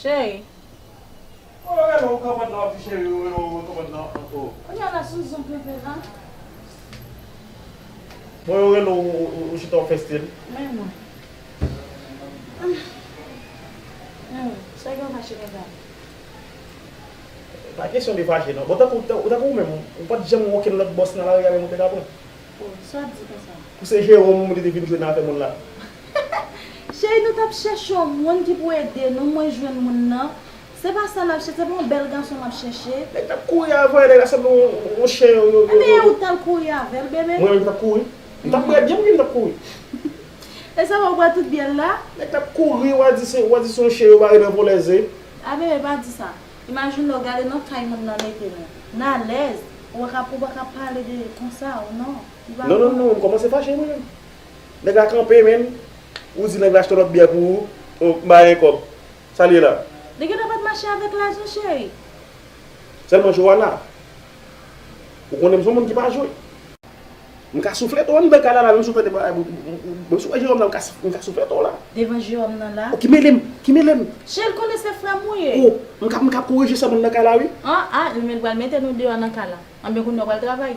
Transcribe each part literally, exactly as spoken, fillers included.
Cheri. Bon, yo rele w kanpad nan, w ap di cheri, yo rele w kanpad nan, o. Kounye a la sou zon kanpe la. Bon, yo rele w, ou, ou, ou chita w fè stil. Men mwen. Hmm, cheri, ou fache konsa. Pa kesyon de fache, non. Bon, tankou, tankou, tankou ou menm, ou pa t janm gen okenn lòt bòs nan lari a, menm ou te ka pran. Oh, sa w ap di konsa? Pou se Jerome ou te vin jwe nan afè moun la. Cheri, nou t ap chèche yon moun ki pou ede nou, mwen jwenn moun nan. Se pa sa n ap chèche, se pa yon bèl gason n ap chèche. Nèg t ap kouri avè nèg la, sanble yon, yon chen yo, yo, yo. Ebyen, ou t al kouri avè l, bebe? Mwen menm ki t ap kouri? M t ap kouri, byen mwen ki m t ap kouri. E sa w ap wè tout byen la? Nèg t ap kouri, w a di se, w a di se yon chen yo bare nan vòlè ze. A bebe, pa di sa. Imajine w gade nan kay moun nan mete nou. N alèz. Ou pa ka, ou pa ka pale de konsa, ou non. Li pa bon. Non, non, non, m kòmanse fache mwen menm. Nèg la kanpe, menm. Ou di nèg la achte lòt byè pou ou, ou ba l kòb. Sa l ye la? Li gentan pa t mache avèk lajan, cheri. Sèlman Johanna, ou konnen m se yon moun ki pa jwe. M ka souflete w anndan kay la, la, menm si w tande bagay, menm si w wè Jerome nan, m ka, m ka souflete w la. Devan Jerome nan la? O, ki mele m, ki mele m? Cheri, l konnen se frè m ou ye. O, m ka, m ka korije sa moun nan kay la, wi. An, a, men l pral mete nou deyò nan kay la. Anben, kounye a w pral travay.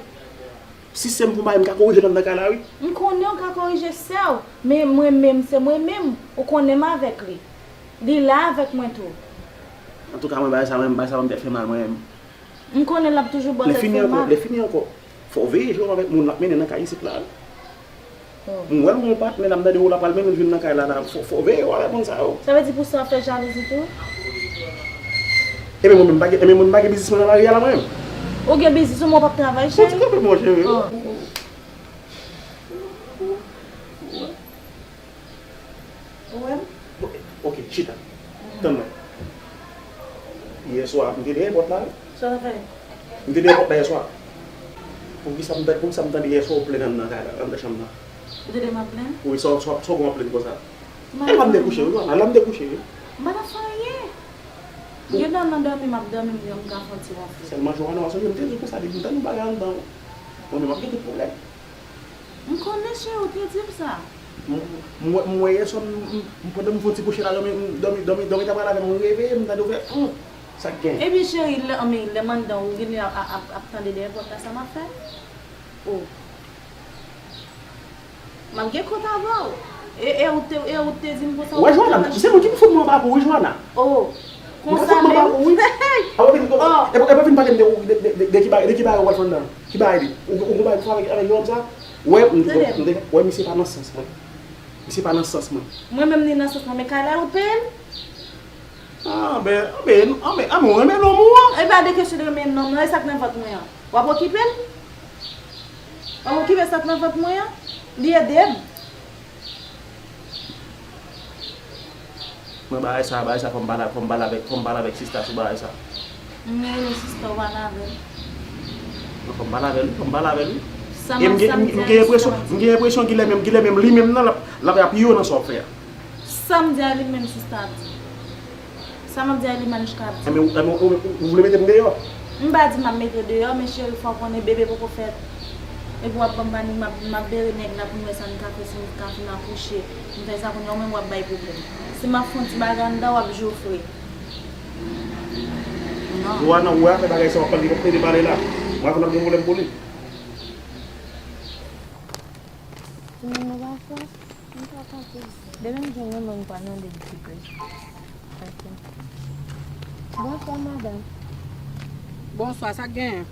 Si sè m fè yon bagay, m ka korije l anndan kay la, wi. M konnen w ka korije sè w, men mwen menm, se mwen menm. Ou konnen m avèk li. Li la avèk mwen tou. Antouka, mwen, bagay sa, mwen, bagay sa, mwen tèt fè mal, mwen menm. M konnen l ap toujou ba w tèt fè mal. Lè fini ankò, lè fini ankò, fò w veye je w avèk moun l ap mennen nan kay isit la. Oh. M wè l yon patnè la, m tande w la pral mennen l vin nan kay la, la. Fò, fò w veye w avèk moun sa yo. Sa vle di pou sa w fè jalouzi tou? Ebyen mwen menm, m pa gen, ebyen mwen m pa gen biznis mwen nan lari a la mwen menm. Ou gen biznis ou, men w p ap travay, cheri? Bon, ti kanpe, mon cheri. Oh. Ou wè m? Bon, ok, chita. Tann mwen. Yè swa, m te dèyè pòt la, wi. Sa w t ap fè? M te dèyè pòt la yè swa. Poukisa m ta-, poukisa m tande yè swa w plenn anndan kay la, anndan chanm nan? Ou tande m ap plenn? Wi, sa, sa, sa w gen w ap plenn konsa? E la m te kouche, wi, la m te kouche, wi. M pa t ap fè anyen. Bon. Gentan nan dòmi, m ap dòmi, m, m ka fè yon ti wonfle. Sèlman Johanna, w a sonje m te di w konsa, depi m tande yon bagay anndan, mwen menm m ap gen tout pwoblèm. M konnen, cheri, ou te di m sa. M, m, m wè, m wè yè swa, m, m, m, pandan m fè yon ti kouche la, dòmi, m, dòmi, dòmi, dòmi ta pral avè m, m reveye, m tande w fè, hum, sa k gen? Ebyen, cheri, lè, anben, lè m anndan, ou genlè ap, ap, ap, ap tande dèyè pòt la, sa m ap fè? Oh. M ap gen kont avè w. E, e ou te, e ou te di m konsa. Ou wè, Johanna, se mwen ki pou fout mwen anba kou, wi, Johanna. Oh. Konsa menm. Ou pou fout mwen anba kou, wi. Hey! Apa vin, oh, epa, epa vin pale m de, de, de, de, de ki bagay, de ki bagay ou pral fè anndan? Ki bagay li? Ou, ou gon bagay pou fè avèk, avèk Jerome sa? Wè, m, m, m, wè, misye pa nan sans mwen. Misye pa nan sans mwen. Mwen menm ni nan sans mwen, men kay la ou peye m? Anben, anben, anben, anben, ou renmen nonm ou an? E pa de kesyon de renmen nonm nan, e sa k nan vant mwen an. W ap okipe l? W ap okipe sa k nan vant mwen an? Li ede m. Mwen bagay sa, bagay sa, fò m pale, fò m pale avèk, fò m pale avèk sista sou bagay sa. M rele sista w pale avè l. Non, fò m pale avè l, fò m pale avè l, wi. E m gen, m, m gen enpresyon, m gen enpresyon kilè menm, kilè menm li menm nan, l ap, l ap apiye w nan sa w ap fè a. Sa m di a li menm sista ap di. Sa m ap di a li Manouchka ap di. Enben, ou, enben, ou, ou, ou vle mete m deyò? M pa di m ap mete w deyò, men cheri, fò w konnen bebe poko fèt. Epi w ap ban m panik, m ap, m ap bere nèg la pou m wè sa n ka fè, si n ka fin akouche. M fè sa kounye a, ou menm w ap bay pwoblèm. Si m ap fè yon ti bagay anndan, w ap jofre. Non. Johanna, ou wè afè bagay sa w ap pale, li p ap plede pale la. Mwen avè w n ap gen pwoblèm pou li. Ou menm ou pa fè? M pa konte. Depi m jwenn yon moun, m pral mande l ti plis. Ok. Bonswa, madanm. Bonswa, sa k genyen?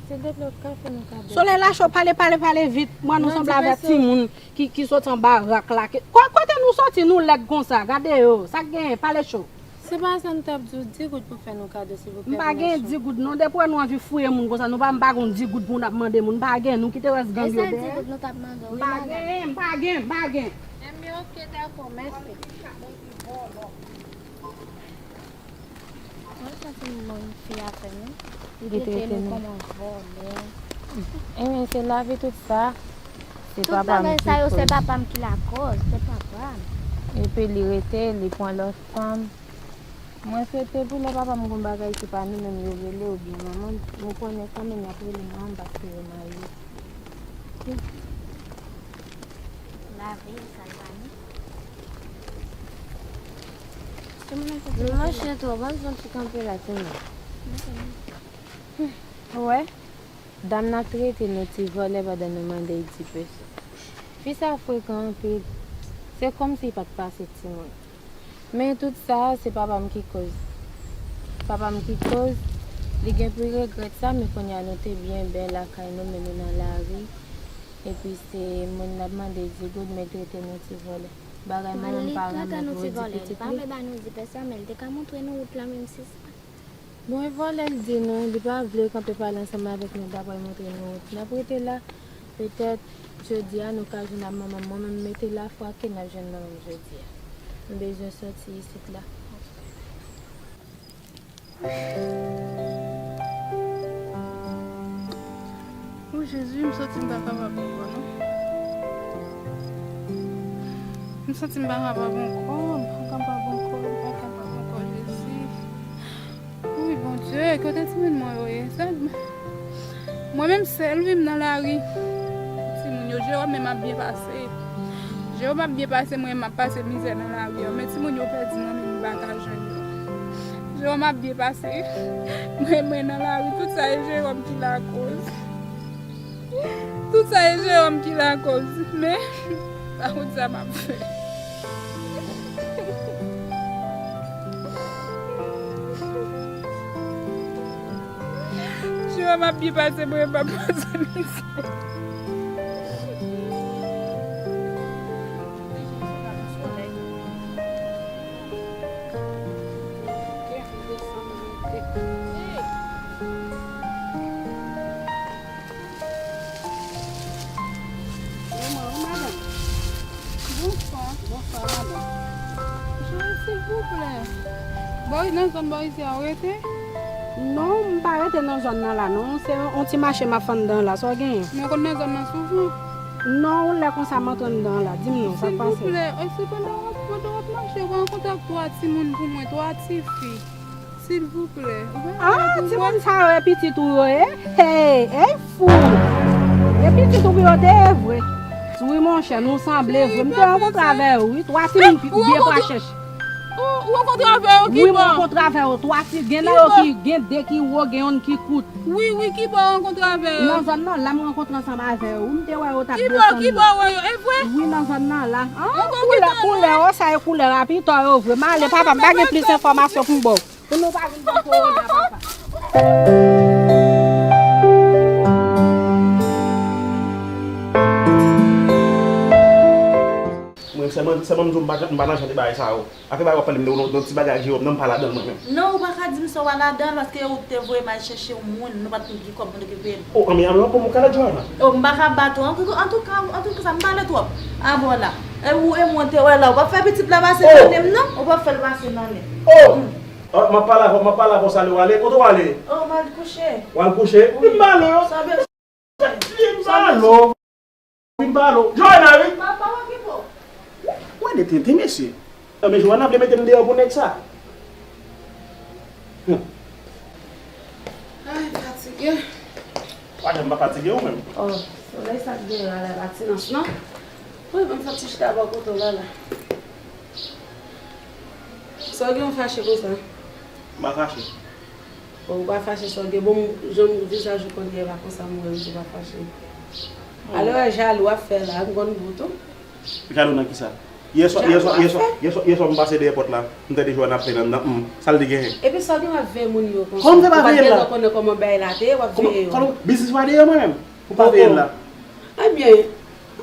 Silvouplè, ou ka fè nou kado? Solèy la cho, pale, pale, pale vit. Mwen, nou sanble avèk timoun ki, ki sot anba rak la. Ki, ko-, kote nou soti, nou lèd konsa? Gade yo, sa k genyen? Pale cho. Se pa sa m t ap di w, di goud pou fè nou kado, silvouplè. M pa gen di goud non, depi w wè nou anvi fouye moun konsa, nou pa, m pa gon di goud pou n ap mande moun, m pa gen, nou kite rès gang yo dèyè. E sèl di goud nou t ap mande w, wi, madanm. M pa gen, m pa gen, m pa gen. Enben, ok, dakò, mèsi. Mwen santi m bon fi a fè nou. Li trete nou kòm yon vòlè. Enben, se lavi tout sa. Se papa m ki koz. Tout bagay sa yo, se papa m ki lakòz, se papa m. Epi li rete, li pran lòt fanm. Mwen swete pou lè papa m gon bagay, se pa nou menm yo rele oubyen manman m. Nou konnen kanmenm y ap rele manman m paske yo marye. Lavi, Kalvani. Se Nou mache twòp, ann soti kanpe la, timoun. Ou wè, dam nan ap trete nou ti vòlè pandan nou mande l di peso. Fi sa frekan anpil. Se kòmsi l pa t pase timoun. Men tout sa, se papa m ki koz. Papa m ki koz, li gen pou l regrèt sa, men kounye a nou te byen bèl lakay nou, men nou nan lari. Epi se moun n ap mande di goud, men l trete nou ti vòlè. Bagay manman m pa renmen pou yo di pitit li. Pa vle ba nou di pèsonn, men l te ka montre nou wout la menm si sa. Bon, e vòlè l di nou, li pa vle kanpe pale ansanm avèk nou, dapre l montre nou wout. N ap rete la, petèt, jodi a, nou ka jwenn ak manman m. Mwen menm, m mete lafwa ke n ap jwenn manman m jodi a. M bezwen soti isit la. O Jezi, m santi m pa kapab ankò, non. M santi m pa kapab ankò, m pa kapab ankò, m pa kapab ankò, Jezi. Wi, Bondye, kote timoun mwen yo ye? Sa, mwen menm sèl, wi, m nan lari. Timoun yo, Jewòm menm ap byen pase. Jewòm ap byen pase, mwen menm m ap pase mizè nan lari an. Men timoun yo pèdi nan men m, m pa ka jwenn yo. Jewòm ap byen pase. Mwen, mwen nan lari, tout sa e Jewòm ki lakoz. Tout sa e Jewòm ki lakoz. Men, pa konn sa m ap fè. Jewòm ap byen pase, mwen, m ap pase mizè. Mwen, wi, madanm. Bonswa. Bonswa, madanm. Jere, silvouplè. Bò, nan zòn bò isi a, ou rete? Non, m pa rete nan zòn nan la, non. Se yon ti mache m ap fè anndan la. Sa w genyen? Mwen konn nan zòn nan souvan. Non, yon lè konsa m antre anndan la. Di m non, sa k pase? Silvouplè, e si pandan w ap, pandan w ap mache, ou pa rankontre ak twa timoun pou mwen, twa tifi? Silvouplè. Ah, timoun sa yo e pitit ou yo ye? Hey, hey, fou! E pitit ou yo te ye vre? Wi, monchè, nou sanble vre. M te rankontre avè yo, wi. Twa timoun pi, byen pa chèch. Ou, ou rankontre avè yo ki bò? Wi, m rankontre avè yo. Twa ti, gen nan yo ki, gen de ki wo, gen yonn ki kout. Wi, wi, ki bò ou rankontre avè yo? Nan zòn nan, la m rankontre ansanm avè yo. Wi, m te wè yo t ap desann. Ki bò, ki bò wè yo? E vre? Wi, nan zòn nan, la. Ah, koulè, koulè, oh, sa e koulè rapitò yo vre. M ale, papa, m pa gen plis enfòmasyon pou m ba w. Pou nou pa vin ban kowona, papa. Mwen sèlman, sèlman m di w m pa, m pa nan jan de bagay sa yo. Afè bagay w ap pale m de yon, yon ti bagay Jewòm, non, m pa ladan l mwen menm. Non, ou pa ka di m sa w pa ladan l, paske ou te voye m al chèche yon moun, nou pa t konn ki kòb pou n okipe l. O, anmè, anmè, anmè, bon, m ka la Johanna. O, m pa ka bat ou. Antouka, antouka, antouka, sa m pale twòp. A bon la. E ou, e mwen te wè la, ou pa fè pitit la pase nan nen m, non? Ou pa fè l pase nan nen. O! M ap pale avè w, m ap pale avè w, sa lè w ale? Kote w ale? O, m al kouche. W al kouche? Wi. Vin ba l o. Sa bezwen. Vin ba l o. Vin ba l o. Johanna, wi. Papa, w okipe w. Wè de tenten, mesye. Nan men Johanna vle mete m deyò pou nèg sa. Hum. Ay, fatige. Ou pa janm pa fatige ou menm. O, solèy sa k genyen la, la pa ti lans, non? Wi, ban m fè ti chita bò kote w la, la. Sa w gen w fache konsa? M pa fache. Bon, ou pa fache sa w gen. Bon, jan vizaj ou konn ye pa konsa m wè ou pa fache. Ale wè jalou w ap fè la, m konn bout ou. Jalou nan kisa? Yè swa, yè swa, yè swa, yè swa, yè swa m pase dèyè pòt la, m tande Johanna ap fè nan, nan, hmm, sa l te genyen? Epi sa w gen w ap veye moun yo konsa? Kòman m fè pa veye l la? Ou pa t gentan konnen kòman bagay la te ye, w ap veye yo. Kòman, kòman, biznis pa dèyè mwen menm? Ou pa veye l la? Ebyen,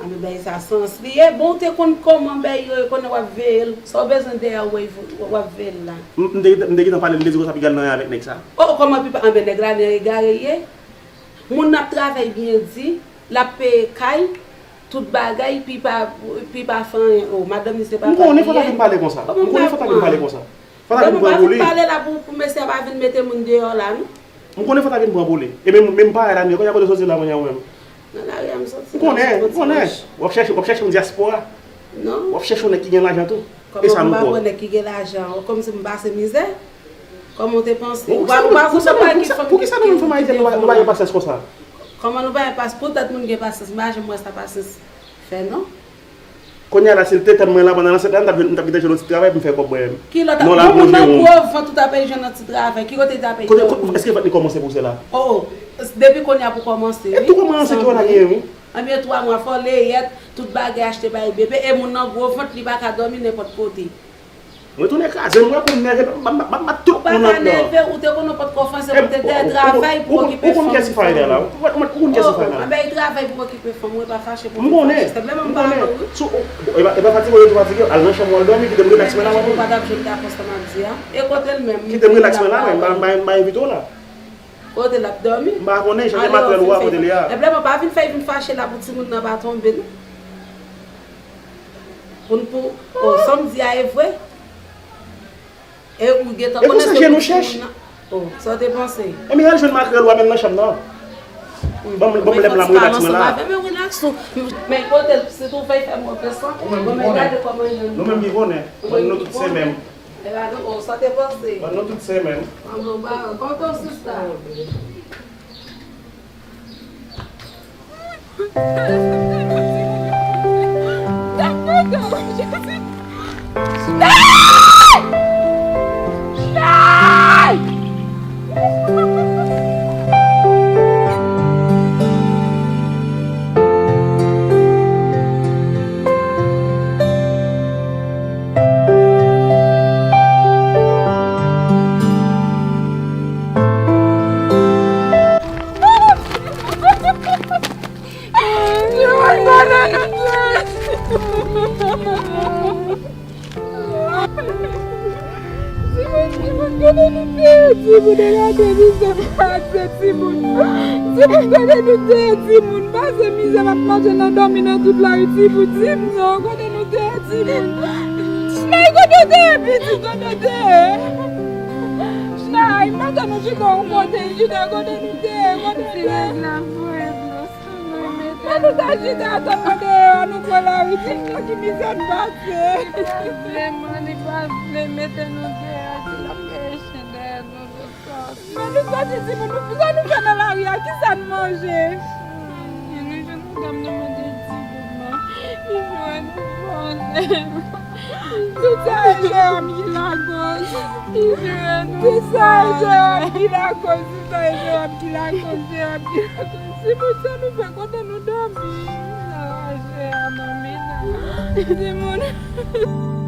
ann bay sa sans li ye. Bon, ou te konn kòman bay yo, e konnen w ap veye l. Sa w bezwen dèyè w, w ap veye l la. M, m te, m te gentan pale, m te di konsa piga l nan avèk nèg sa. O, kòman piga, anben nèg la nan egare ye. Moun nan ap travay byen di, l ap peye kay, tout bagay, pi pa, pi pa fè anyen. O, madanm li se pa pa li ye. M konnen fò ta vin pale konsa. M konnen fò ta vin pale konsa. Fò ta vin pran pou li. Pale la pou, pou mesye a pa vin mete moun deyò la, non. M konnen fò ta vin pran pou li. E menm, menm parèy la, men kounye a kote w soti la, kounye a ou menm? Nan lari a m soti la. M konnen, m konnen. W ap chèche, w ap chèche yon dyaspora. Non. W ap chèche yon nèg ki gen lajan tou. E sa nou kwè. Kòman m pa pran nèg ki gen lajan? Kòmsi m pase mizè? Kòman w te panse? Ou pa, ou pa konn ki fanm ki kite pou moun. Poukisa nou menm fanm ayisyen nou pa, nou pa gen pasyans konsa? Kòman nou pa gen pasyans? Poutèt moun gen pasyans, m pa janm wè sa pasyans fè, non. Kounye a la, si l te tann mwen la, pandan l ansent la, m t ap, m t ap gentan jwenn yon ti travay pou m fè kòb mwen menm. Ki lòt? Non, la, moun nan gwo vant ou t ap jwenn yon ti travay. Ki kote l t ap jwenn? Kote, kote, èske vant li kòmanse pouse la? Oh, oh. Depi kounye a pou kòmanse, wi. E tou kòmanse ki w la genyen, wi. Anben, twa mwa, fò leyèt, tout bagay achte bay bebe. E moun nan gwo vant, li pa ka dòmi nenpòt kote. Retounen kraze m, wè pou m nève, m ap bat tout moun anndan. Ou pa ka nève, ou te konn ou potko fè, se pou te travay pou okipe fanm. Ou konn kiyès ki fè afè la? Ou konn kiyès ki fè afè la? Anben, travay pou okipe fanm, ou pa fache pou fache. Senpleman m pa wè w. Si w, e pa, e pa fatige w ye tou fatige, al nan chanm ou al dòmi, kite m rilaks mwen la, mwen. Ou pa t ap jwenn dakò sa m ap di a. E kote l menm? Kite m rilaks mwen la, mwen, m pa, m pa, m pa envite w la. Kote l ap dòmi? M pa konnen, chanje matrèl ou a, kote l ye a. Senpleman pa vin fè vin fache la pou timoun nan pa tonbe, non. Pou n pou, oh, sa m di a e vre. E ou gentan konnen se pou timoun nan. Oh, sa w te panse? Ebyen, al jwenn makrèl ou a menm nan chanm nan. Ban m, ban m lè m la, m rilaks mwen la. Men kote l, si tou fè fè m wè sa. Ou menm ki konnen. Nou menm ki konnen. Ban nou tout se menm. E pa nou, oh, sa w te panse? Ban nou tout se menm. An bon, ba, kòman w sista? Timoun, timoun, kote nou te ye? Timoun, e gade mizè m pase, timoun. Timoun, kote nou te ye? Timoun, pase mizè m ap manje nan dòmi nan tout lari, timoun. Di m non, kote nou te ye, timoun? Chnay, kote w te ye, pitit, kote w te ye? Chnay, maten nou chita yon kote, chita, kote nou te ye, kote w te ye? An nou ta chita atann mwen deyò, an nou pran lari, di m non ki mizè n pase. Li pa vle, man, li pa vle mete nou deyò, di l ap peye chen dèyè nou. Men nou soti timoun, nou, sa nou fè nan lari a? Kisa n manje? Nou jwenn yon dam nan mande timoun nan. Li jwenn vòlè. Tout sa e Jewòm ki lakòz. Li jwenn vòlè. Tout sa e Jewòm ki lakòz. Tout sa e Jewòm ki lakòz. Jewòm ki lakòz. Timoun, sa nou fè, kote nou dòmi? Sa raje a, manmi nan. Timoun.